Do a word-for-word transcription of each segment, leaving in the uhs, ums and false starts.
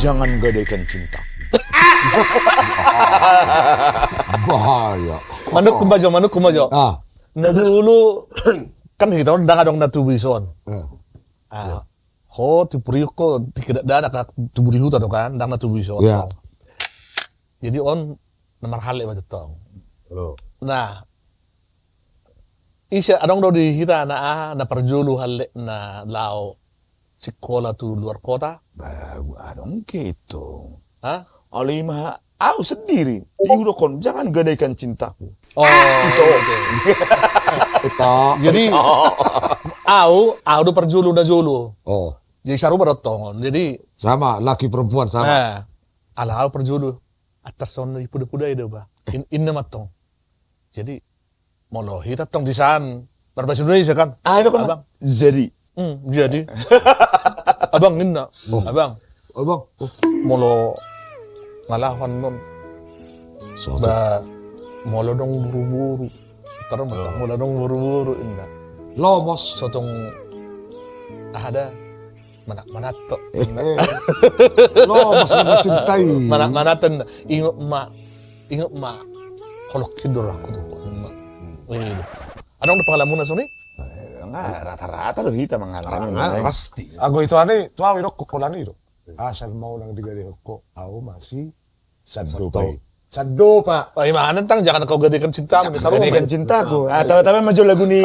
Jangan gadaikan cinta. Bahaya. Manuk kumbajo, manuk kumbajo. Ah. Na dulu kan hita on ndang adong na tubu ison. Ah. Ho tipu riuk ho, tingki dakdanak tubu di huta do kan, ndang na tubu ison. Jadi on na marhalle ma tong. Nah, ise adong do di hita na aha, na parjolo hallekna laho sikola tu luar kota? Bah, adong ke itu. Hah? Alai ima au sendiri. Diudokkon, jangan gadaikan cintaku. Oh, ito. Jadi au, au do parjolo na jolo. Oh. Jadi sarupa do tong on. Jadi sama, laki perempuan sama. Ala au parjolo. Antar songon i puda-puda i do ba. Inna ma tong. Jadi molo hita tong di san marbahasa Indonesia kan. Abang. Jadi. Jadi. Abang inna. Abang. Abang. Molo ngalaho annon. Ba molo adong boru-boru. Antar ma tong, molo adong boru-boru inna. Lomos. Sotong aha da. Manat-manat to. Lomos ma cintai. Manat-manat to. Ingot ma, ingot ma holong hindor aku tu. Adong do pangalamuna songon i? Rata-rata do hita mangalami. Pasti. Anggo ito ane tu au idokkon holan i do. Asal ma unang digadehon ho, au masih Sandopa. Sandopa. Ima nantang jangan kau gadaikan cintaku. Gadaikan cintaku. Tama-tama ma jo lagu ni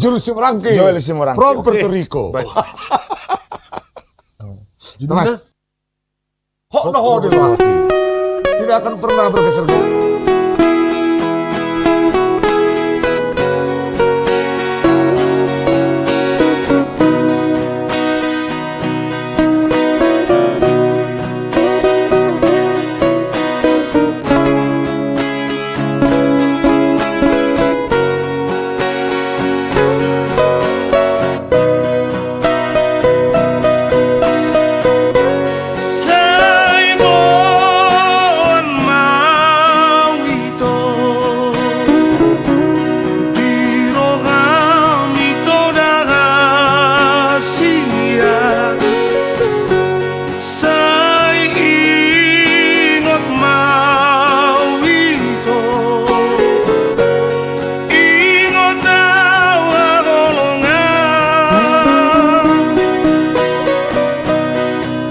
Jul Simorangi. Jul Simorangi. From Puerto Rico. Judulna? Hot na hot itu hati. Tidak akan pernah bergeser. Sai boan ma au ito di roham ito da rahasia. Sai ingot ma au ito. Ingot au haholongan.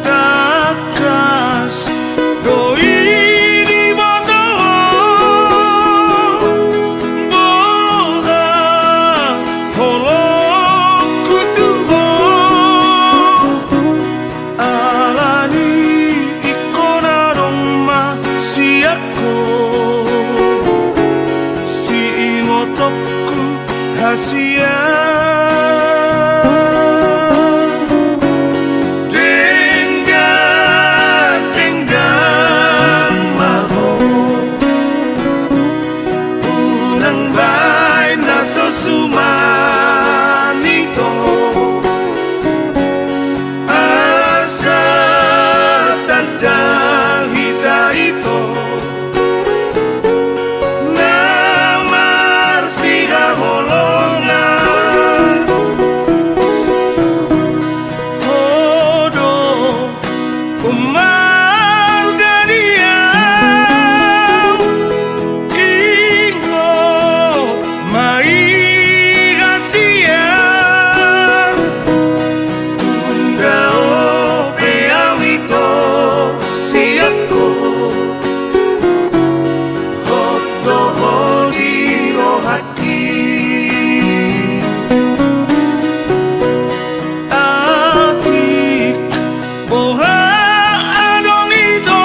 Tangkas do i diboto ho. Boha holongku tu ho. Alani ingkon adong ma sian ho siingotonku hasian. Denggan, denggan ma ho. Unang baen na so suman ito. Asa tanda hita ito na marsihaholongan. Ho do ummarga di au, ingot ma i hasian. Undao pe au ito sian ho. Hot do ho di rohangki. Atik boha adong ito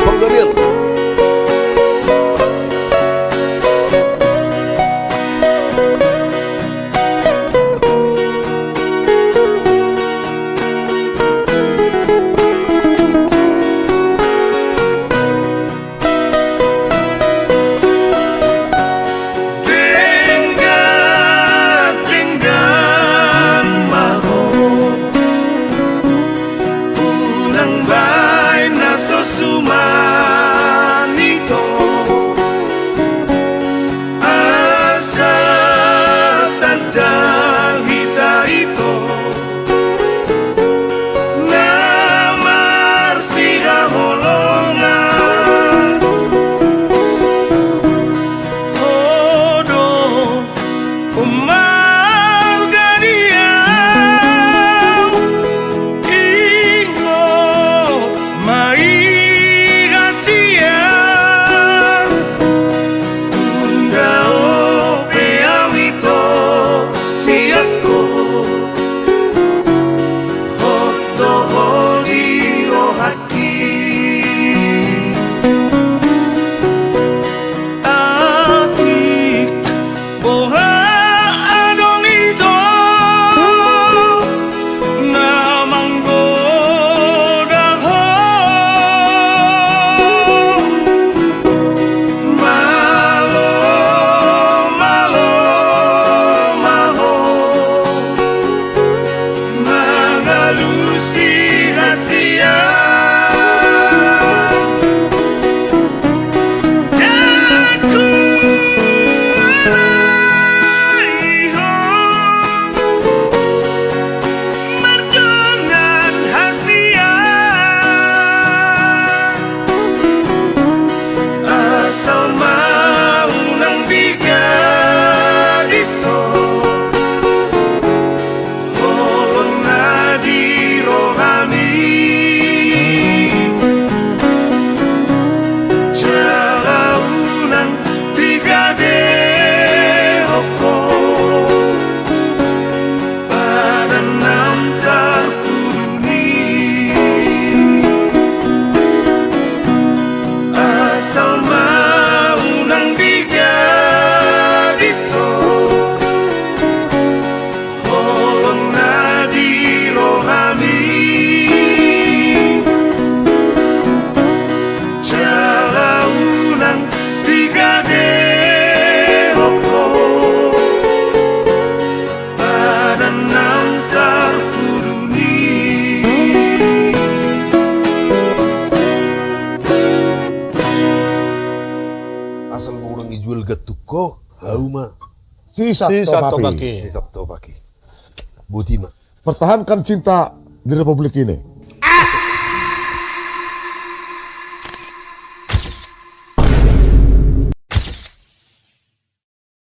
Panggabean. Denggan, denggan ma ho, unang baen na so suman ito, asa tanda hita ito. Na marsihaholongan, ho do marga ni au, ingot ma i hasian. Undao pe au ito sian ho, hot do ho di rohangki. Atik boha adong ito na manggoda ho, malo, malo ma ho mangalusi hasian. Jaku arai ho mardongan hasian, asal ma unang piga dison. Holong na di rohami, jala unang piga dehonhon, padan na tarpudun i. Asal ma unang piga dison. Holong na di rohami, jala unang piga dehonhon, padan na tarpudun i. Asal ma unang ijual gantung ho, hauma. Si Santobaki. Si Santobaki. Boti ma. Pertahankan cinta di Republik ini.